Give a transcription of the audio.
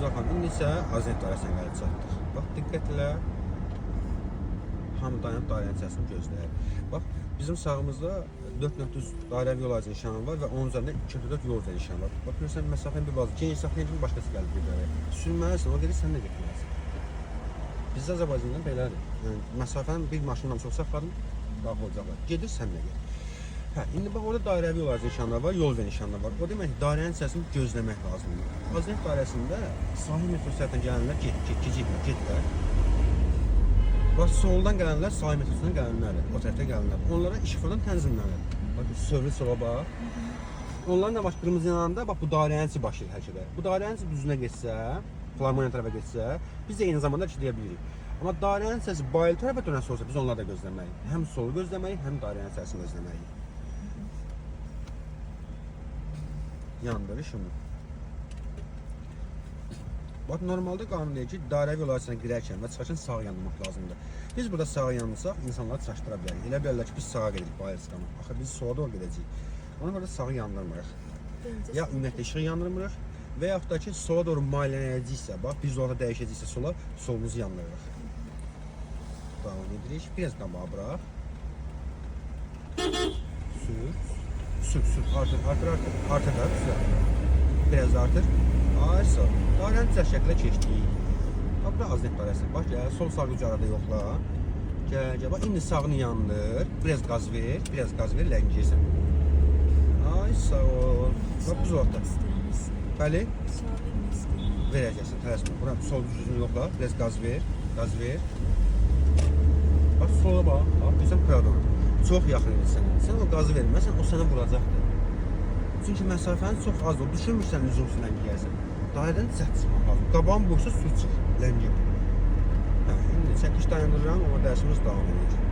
Güzel xanım, indi isə Aznet dairəsinə gəlib çatdıq. Bax, diqqətlə hamı dayanıb dairənin içərisini gözləyir. Bax, bizim sağımızda 4.3 dairəvi yol ayrıcı nişanı var və onun üzərində 2.4 yol üzəri nişanı var. Bax, görürsən məsafəni bir balaca geniş saxlayan kimi başqası gəlib bir dairəyə. Sürməlisən, o gedir, sən də getməlisən. Bizdə Azərbaycanda belədir. Yəni məsafəni bir maşından çox saxladın, daxil olacaqlar. Gedir, sən də get. Hə, indi bax orada dairəvi yol ayrıcı nişanlar var, yol və nişanlar var. O demək ki, dairənin içərisini gözləmək lazımdır. Aznet dairəsində sahil metrosu tərəfdən gələnlər get, get, gecikmir, getlər. Bax soldan gələnlər sahil metrosundan gələnlərdir, o tərəfdə gələnlər. Onlara işıqfordan tənzimlənir. Bax sövri sola bax. Onların da baş qırmızı yananda bax bu dairənin içi başlayır hərəkətə. Bu dairənin içi düzünə getsə, filarmoniya tərəfə getsə, biz də eyni zamanda işləyə bilirik. Amma dairənin içərisі bayıl tərəfə dönəsə olsa biz onları da gözləməliyik. Həm solu gözləməliyik, həm dairənin içərisini gözləməliyik. Yandır işimi. Bax normalda qanun deyir ki, dairəvi yol ayrıcısına girərkən və çıxarkən sağ yanlamaq lazımdır. Biz burada sağ yanlasaq insanları çaşdıra bilərik. Elə bilərlər ki, biz sağa gedirik bayır çıxana. Axı biz sola doğru gedəcəyik. Ona görə sağı yandırmırıq. Dönəcəsən. Ya ümumiyyətlə işığı yandırmırıq və yaxud da ki, sola doğru maillənəcəksə, bax biz orada dəyişəcəksə sola, solumuzu yandırırıq. Davam edirik. Biraz qabağa bıraq. Sür. Sür, sür. Artır, artır, artır. Artır da, sür. Biraz da artır. Ay sağ ol. Dairəni cəld şəkildə keçdik. Bax, bura Aznet dairəsi. Bax, gəl, sol sağ ucu arada yoxla. Gəl, gəl. Bax, indi sağını yandır. Biraz qaz ver, biraz qaz ver, ləngiyirsən. Ay sağ ol. Bax, biz orada. Bəli, Sağ vermək istəyirəm. verəcəksən, tələsmə. Bura sol ucunu yoxla, biraz qaz ver, qaz ver. Bax, sola bax, bax, görürsən Pradon. Çox yaxın idi sənə. Sən o qazı verməsən, o sənə vuracaqdır. Çünki məsafəni çox az olur. Düşünmürsən lüzumsuz ləngiyərsən. Dairədən cəld çıxmaq lazım. Qabağın boşsa su çıx, ləngib. Hə, indi çəkiş dayandırıram, amma dərsimiz davam edir.